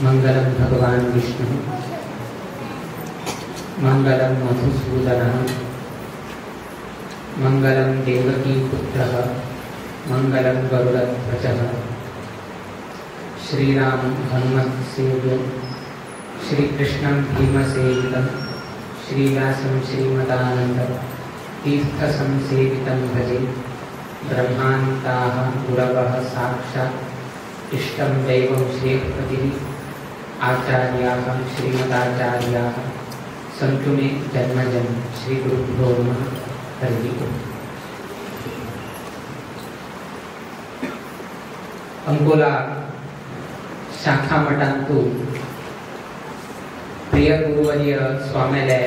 मंगलम भगवान विष्णु मंगलम मधुसूदनः मंगलम देवकी पुत्रः मंगलम गरुड़ध्वजः। श्रीराम हनुमत् सेव्यं श्रीकृष्णं भीमसेवितं श्रीव्यासं श्रीमदानन्द तीर्थसंसेवितं भजे। ब्रह्मान्ताः गुरवः साक्षात् इष्टं दैवं श्रीपतिः आचार्याः श्रीमदाचार्याः सन्तु मे जन्म जन्म। श्री गुरुभ्यो नमः। हरिः ओम्। अंकोला शाखा मठांतु प्रिय गुरुवर्य स्वामेले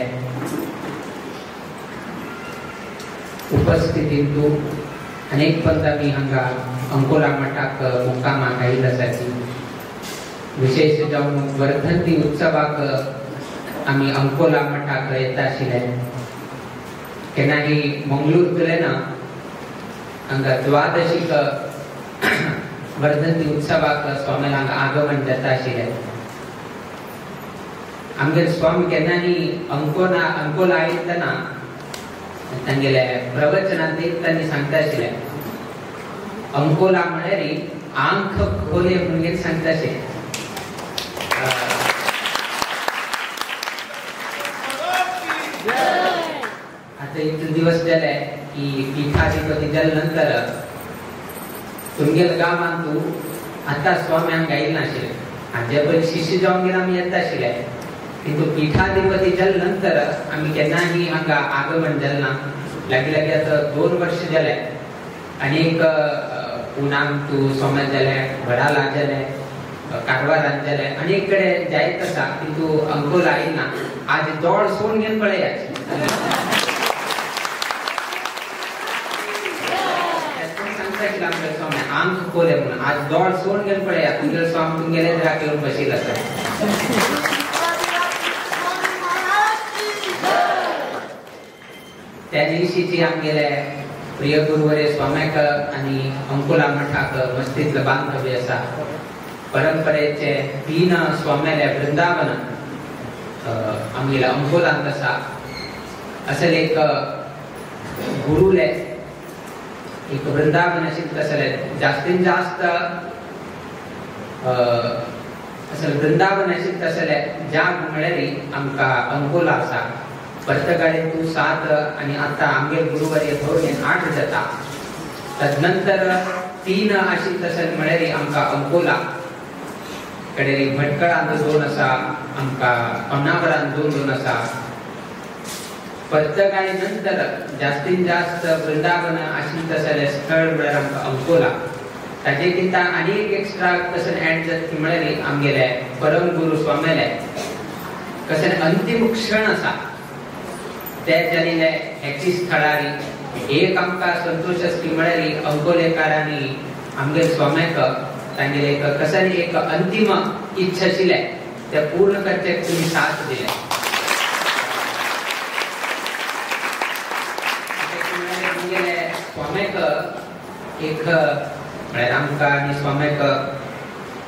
उपस्थितींतु अनेक पंत मी हांगा अंकोला मठाक मुक्कामाक आयिल्लो आसाची। विशेष जावन वर्धंती उत्सवाक आमी अंकोला मठाक येता आशिल्ले। केन्नाही मंगळूर ना हांगा द्वादशीक वर्धंती उत्सवाक स्वामीला हांगा आगमन जाता आशिल्लें। आमगेर स्वामी केन्नाही अंकोला आयतना तांगेले प्रवचनांत तांणी सांगता आशिल्लें अंकोला म्हळ्यार आंख खोले म्हणून सांगता आशिल्लें। आता इतले दिवस जाले की पीठाधिपती जाले नंतर तुमगेल गांवांत आतां स्वामी हांगा आयिल्ले नाशिल्ले। हाजे पयलीं शिष्य जावन गेले आमी येता आशिल्ले, किंतु पीठाधिपती जाले नंतर आमी केन्नाही हांगा आगमन जालें ना। लागीं लागीं आतां 2 वर्ष जाले आनी एक पुनाम तूं स्वामी जाले, वडाला जाले, कारवारान जाले, अनेक कडेन जायत आसा, किंतु अंकोला आयिना। आज दोड सोडून घेवन पळयात स्वामी आंख खोले म्हणून आज दोड सोडून घेवन पळया तुमगेले स्वामी तुमगेले घराक येवन बशिल्ले आसा। त्या दिवशीची आमगेले प्रिय गुरुवर्य स्वाम्याक आनी अंकोला मठाक मस्तीतलो बांधव्य आसा। परंपरेचे 3 स्वाम्याले वृंदावन आमगेल्या अंकोलांत आसा। असल एक गुरुले एक वृंदावन आशिल्लें तसलें जास्तीन जास्त असल वृंदावन आशिल्लें तसलें जाग म्हळ्यार आमकां अंकोला आसा। पर्तगाळे तूं 7 आनी आतां आमगेर गुरुवर्य धरून 8 जाता। तदनंतर 3 आशिल्लें तशें म्हळ्यार आमकां अंकोला कडेन भटकळांत 2 आसा, आमकां होन्नावरांत 2 2 आसा। पर्तगाळे नंतर जास्तीन जास्त वृंदावन आशिल्लें तसलें स्थळ म्हळ्यार आमकां अंकोला। ताजे किंता आनी एक एक्स्ट्रा कशें एड जाता म्हळ्यार आमगेले परम गुरु स्वाम्याले कशें अंतीम क्षण आसा ते जाल्ले हेची स्थळारी एक आमकां संतोश आसली म्हळ्यार अंकोलेकारांनी आमगेले स्वाम्याक तांगेले एक कशें एक अंतीम इच्छा आशिल्लें ते पूर्ण करचें तुमी साथ दिले। आमगेले स्वाम्याक एक म्हळ्यार आमकां आनी स्वाम्याक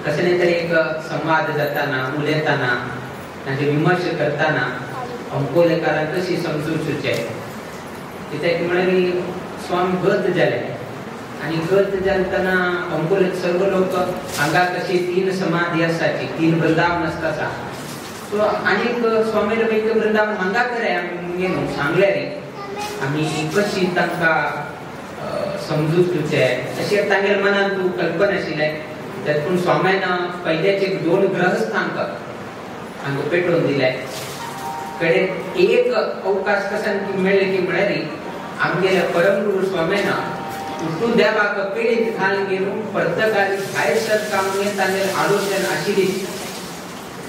कशें न्ही तरी एक संवाद जाताना उलयताना तांचे विमर्श करताना अंकोलेकारांक कशी समजून सुचें कित्याक म्हळ्यार स्वामी गत जाले आनी गत जातना अंकोले सर्व लोक हांगा कशी 3 समाधी आसाची, 3 वृंदावन आसता। सो आनीक स्वामीले पैकी वृंदावन हांगा करे आमी न्हू सांगले रे आमी कशी तांकां समजून सुचें अशें तांगेले मनान तूं कल्पना आशिल्लें। पूण स्वाम्यान पयल्याचे 2 ग्रहस्थांक हांगा पेटोवन दिले। कडे एक अवकाश कशें मेळ्ळें की म्हळ्यार आमगेले परमगुरु स्वाम्यान उठून देवाक पिडीत घालून घेवन पर्तगाळी भायर सरता म्हणून तांगेले आलोचन आशिल्ली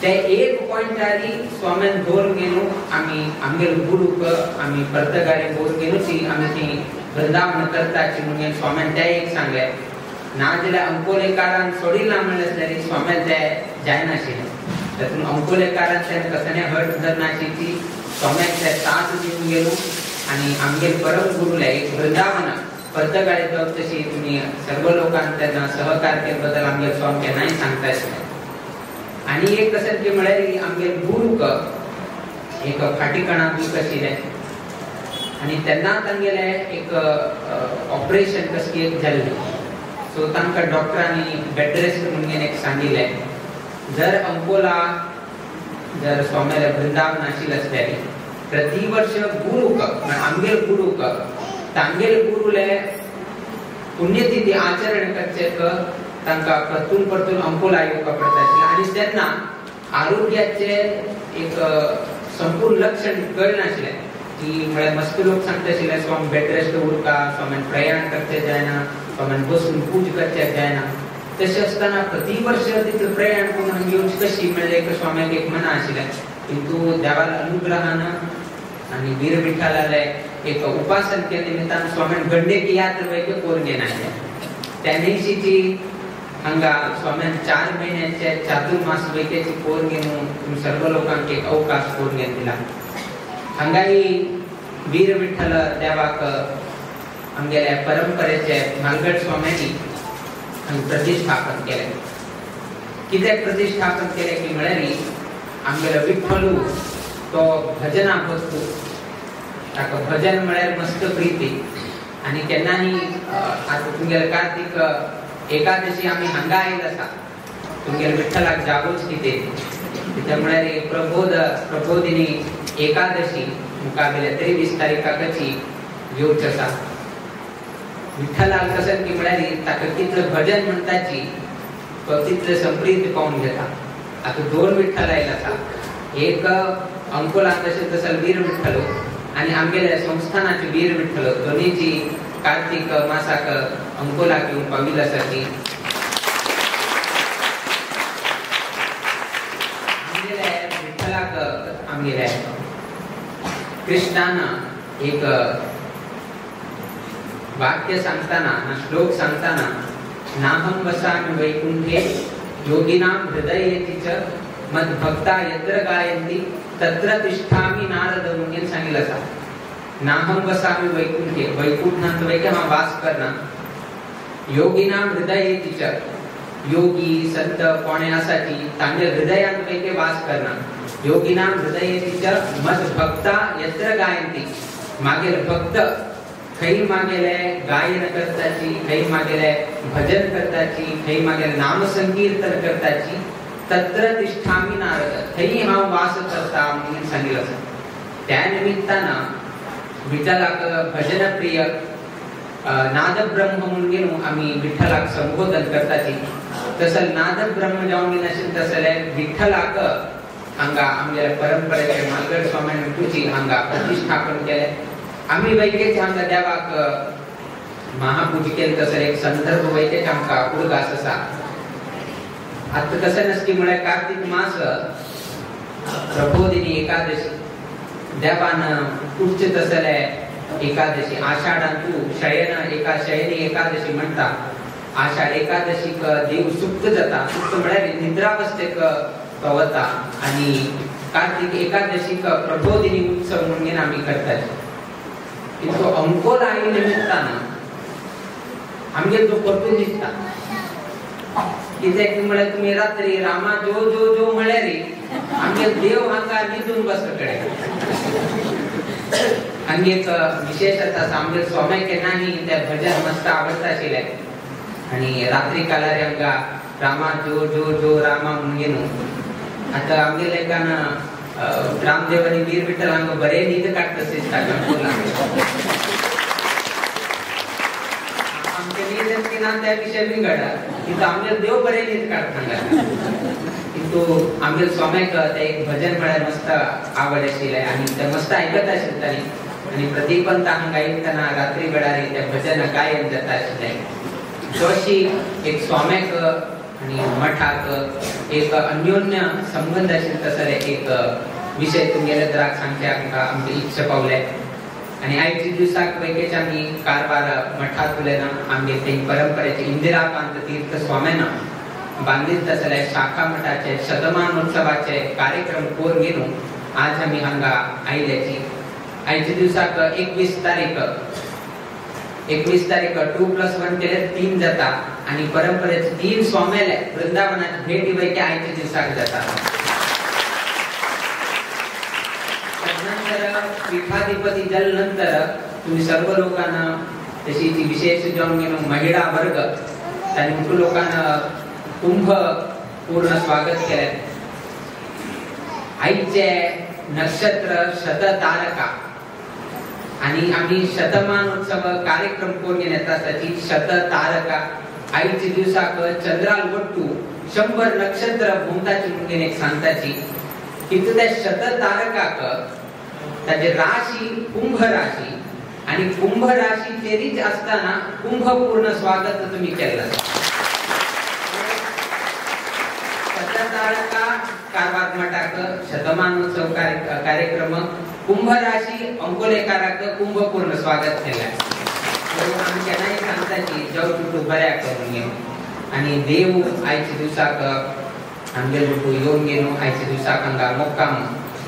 ते एक पॉयंटारी स्वाम्यान दवरून घेवन आमी आमगेले गुरूक आमी पर्तगाळी दवरून घेवन ती आमी ती वृंदावन करताची म्हणून स्वाम्यान ते एक सांगलें। ना जाल्यार अंकोलेकारान सोडिना म्हणलें जाल्यार स्वाम्यान ते जायनाशिल्लें। तातूंत अंकोलेकारान तें कसलें हट धरनाशी ती स्वाम्याक ते साथ दिवन गेलो आनी आमगेले परम गुरुले एक वृंदावना पर्तगाळे जावं तशी तुमी सर्व लोकांक तेन्ना सहकार केल्ले बद्दल आमगेले स्वामी केन्नाय सांगता आशिल्ले। आनी एक कशें की म्हळ्यार आमगे गुरूक एक फाटीकणाक वीक आशिल्लें आनी तेन्ना तांगेलें एक ऑपरेशन कशें एक जाल्लें. सो तांकां डॉक्टरांनी बेड रेस्ट म्हणून एक सांगिल्लें, जर अंकोला जर स्वाम्याले वृंदावन आशिल्लें आसल्यार प्रति वर्ष गुरूक आमगेल गुरूक तांगेल गुरुले पुण्यतिथी आचरण करचें तांकां परतून परतून अंकोला येवपाक पडटा आशिल्लें आनी तेन्ना आरोग्याचें एक संपूर्ण लक्षण कळनाशिल्लें की म्हळ्यार मस्त लोक सांगता आशिल्ले स्वामी बेड रेस्ट उरता, स्वाम्यान प्रयाण करचें जायना, स्वाम्यान बसून पूज करचें जायना. तशें आसतना प्रति वर्ष तितलें प्रयाण करून हांगा येवची कशी म्हणल्यार एक स्वाम्याक एक मना आशिल्लें. किंतु देवाल्या अनुग्रहान आनी वीर विठ्ठलाले एक उपासन केले निमित्तान स्वाम्यान गंडेकी यात्रा वैके करून घेनाशिल्लें. त्या न्हयशीची हांगा स्वाम्यान 4 म्हयन्याचे चातुर्मास वैकेची करून घेवन सर्व लोकांक एक अवकाश करून घेवन दिला. हांगाही वीर विठ्ठल देवाक आमगेल्या परंपरेचे मालगड स्वाम्यांनी हांगा प्रतिष्ठापन केलें. कित्याक प्रतिष्ठापन केलें की म्हळ्यार आमगेलो विठ्ठलू तो भजना वस्तू, ताका भजन म्हळ्यार मस्त प्रिती. आनी केन्नाही आतां तुमगेले कार्तीक एकादशी आमी हांगा आयिल्ले आसा, तुमगेले विठ्ठलाक जागोच कितें कित्याक म्हळ्यार प्रबोधिनी एकादशी मुखावेल्या 23 तारीखाची येवची आसा. विठ्ठलाक कशें की म्हळ्यार ताका कितलें भजन म्हणटाची तो तितलें संप्रीत पावून घेता. आतां 2 विठ्ठल आयले आसा, एक अंकोलांत तशें तसो वीर विठ्ठलो आनी आमगेल्या संस्थानाचे वीर विठ्ठलो, दोनीची कार्तीक मासाक अंकोलाक येवन पाविल्ले आसा. ती आमगेल्या विठ्ठलाक आमगेल्या कृष्णान एक वाक्य सांगताना श्लोक सांगताना नाहं वसामि वैकुंठे योगिनां हृदयेति च मद्भक्ता यत्र गायन्ति तत्र तिष्ठामि नारद म्हणून सांगितलं आसा. नाहं वसामि वैकुंठे, वैकुंठांत वैके हांव वास करना, योगिनां हृदयेति च, योगी संत कोणे आसाची तांगे हृदयांत वैके वास करना, योगिनां हृदयेति च मद्भक्ता यत्र गायन्ति, मागेल भक्त खंय मागेले गायन करताची, खंय मागेले भजन करताची, खंय मागेले नामसंकीर्तन करताची तत्र तिष्ठामि नारद, थंय हांव वास करता म्हणून सांगितलं आसा. त्या निमित्तान विठ्ठलाक भजनप्रिय नादब्रह्म म्हणून आमी विठ्ठलाक संबोधन करताची. तसं नादब्रह्म जावन नाशिल्लें तसलें विठ्ठलाक हांगा आमगेल्या परंपरेचे मालगड स्वाम्यान तुजी हांगा प्रतिष्ठापन केलें. आमी वैकेच हांगा देवाक महापूज केलें तसो एक संदर्भ वैकेच आमकां उडगास आसा. आतां कशें नासकी म्हळ्यार कार्तीक मास प्रबोधिनी एकादशी देवान उठचें तसलें एकादशी आषाढांतू शयन एका शयनी एकादशी म्हणटा. आषाढ एकादशीक देव सुप्त जाता, सुप्त म्हळ्यार निद्रावस्थेक तो वता आनी कार्तीक एकादशीक प्रबोधिनी उत्सव म्हणून आमी करतात. किंतु अंकोला आयिल्ले निमित्तान आमगेर तो परतून दिसता कित्याक म्हळ्यार तुमी रात्री रामा जो जो जो म्हळ्यार आमगेर देव हांगा न्हिदून बसता कडेन. आनी एक विशेष आसा, आमगेर स्वाम्याक केन्नाही तें भजन मस्त आवडटा आशिल्लें आनी रात्री काळार आमकां रामा जो जो जो रामा म्हणून न्हू. आतां आमगेर एकान रामदेव आनी वीर विठ्ठल हांगा बरें न्हीद काडटा दिसता. आमचें न्हीद की ना त्या विशय विंगड, किंतु आमगेर देव बरें न्हीद काडटा हांगा. किंतु आमगेर स्वाम्याक तें एक भजन म्हळ्यार मस्त आवड आशिल्लें आनी तें मस्त आयकत आशिल्लें तांणी आनी प्रतिपंत हांगा आयकतना रात्री वेळार तें भजन गायन जाता आशिल्लें. तशी एक स्वाम्याक आनी मठाक एक अन्योन्य संबंध आशिल्लो तसले एक विशय तुमगेले दराक सांगचे आमकां आमचे इच्छा पावले. आनी आयच्या दिवसाक वैकेच आमी कारवार मठांतुल्यान आमगे ते परंपरेचे इंदिराकांत तीर्थ स्वाम्यान बांदित तसले शाखा मठाचे शतमानोत्सवाचे कार्यक्रम कोर घेवन आज आमी हांगा आयल्याची. आयच्या दिवसाक 21 तारीख 21 तारीख 2 + 1 केले 3 जाता आणि परंपरेचे 3 स्वाम्याले वृंदावनात भेटी वैके आयच्या दिवसाक जाता. नंतर पीठाधिपती जल नंतर तुम्ही सर्व लोकांना तशी ती विशेष जाऊन गेलो महिला वर्ग त्यांनी मोठ्या लोकांना कुंभ पूर्ण स्वागत केले. आईचे नक्षत्र शततारका आणि आम्ही शतमानोत्सव कार्यक्रम कोण घेण्यात शततारका आईचे दिवसाक चंद्राल वट्टू 100 नक्षत्र भोमताची म्हणून एक सांगताची किंतु त्या शततारकाक त्याचे राशी कुंभ राशी आणि कुंभ राशी तेरीच असताना कुंभ पूर्ण स्वागत तुम्ही केलं. शततारका कारवार मठाक शतमानोत्सव कार्यक्रम कुंभ राशी अंकोलेकाराक कुंभ पूर्ण स्वागत केलं. आम्ही त्यांनाही सांगता की जाऊ तुटू बऱ्या करून घेऊ आणि देव आयच्या दिवसाक आमगे लोक येऊन गेलो आयच्या दिवसाक हांगा मुक्काम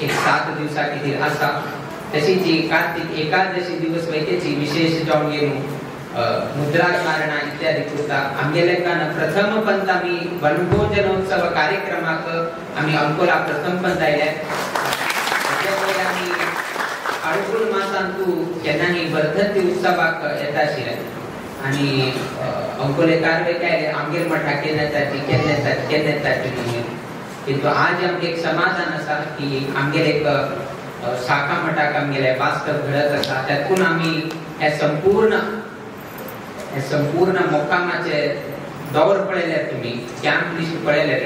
एक 7 दिवसा किती आसा. तशीच कार्तिक एकादशी दिवस वैद्याची विशेष जाऊन गेलो मुद्रा मारणा इत्यादी करता. आमगे लेखान प्रथम पंत आमी वनभोजनोत्सव कार्यक्रमाक आमी अंकोला प्रथम पंत आयले. आमी अडकूल मासान तू केन्नाही वर्धंती उत्सवाक येता आशिल्ले आणि अंकोलेकार काय आमगेर मठा केन्ना येताची केन्ना येताची केन्ना येताची म्हणून किंतु आज आमगे एक समाधान आसा की आमगेर एक शाखा मठाक आमगेले वास्तव घडत आसा. त्यातून आमी हे संपूर्ण मोकामाचे दौर पळयले तुमी कॅम्प लिस्ट पळयले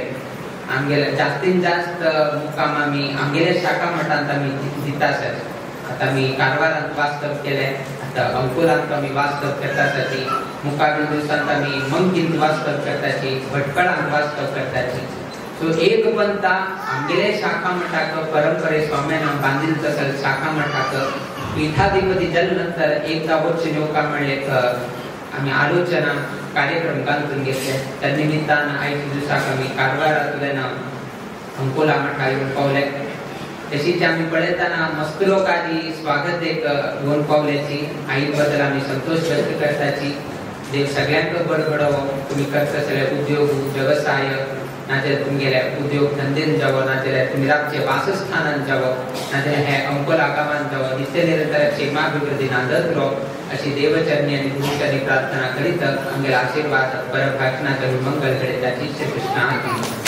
आमगेले जास्तीत जास्त मुक्काम आमी आमगेले शाखा मठांत आमी दिता आसात. आता मी कारवारांत वास्तव केले, आता अंकोलांत आमी वास्तव करताची, मुखावेळ दिवसांत आमी मंगींत वास्तव करताची, भटकळांत वास्तव करताची. सो एक पंता आमगेले शाखा मठाक परंपरे स्वाम्यान बांधील तसल शाखा मठाक पीठाधिपती जल नंतर एकदा वर्ष नेवका म्हणले आमी आलोचना कार्यक्रम घालून घेतले. त्या निमित्तान आयच्या दिवसाक आमी कारवारांतल्यान अंकोला मठा येवन पावले. तशीच आमी पळयतना मस्त लोकांनी स्वागत एक येवन पावल्याची आई बद्दल आमी संतोष व्यक्त करताची. देव सगळ्यांक बडबडो तुमी करता सगळे उद्योग व्यवसाय नाजाल्यार तुमगेले उद्योग धंदेन जावो नाजाल्यार तुमी रातचे वासस्थानान जावो नाजाल्यार हे अंकोला गांवान जावो नित्य निरंतर क्षेमाभिवृद्धी नांदत राव अशी देवचरणी आणि गुरुचरणी प्रार्थना करीत आमगेले आशीर्वाद परभाषणाच्या मंगल घडयताची. श्री कृष्ण.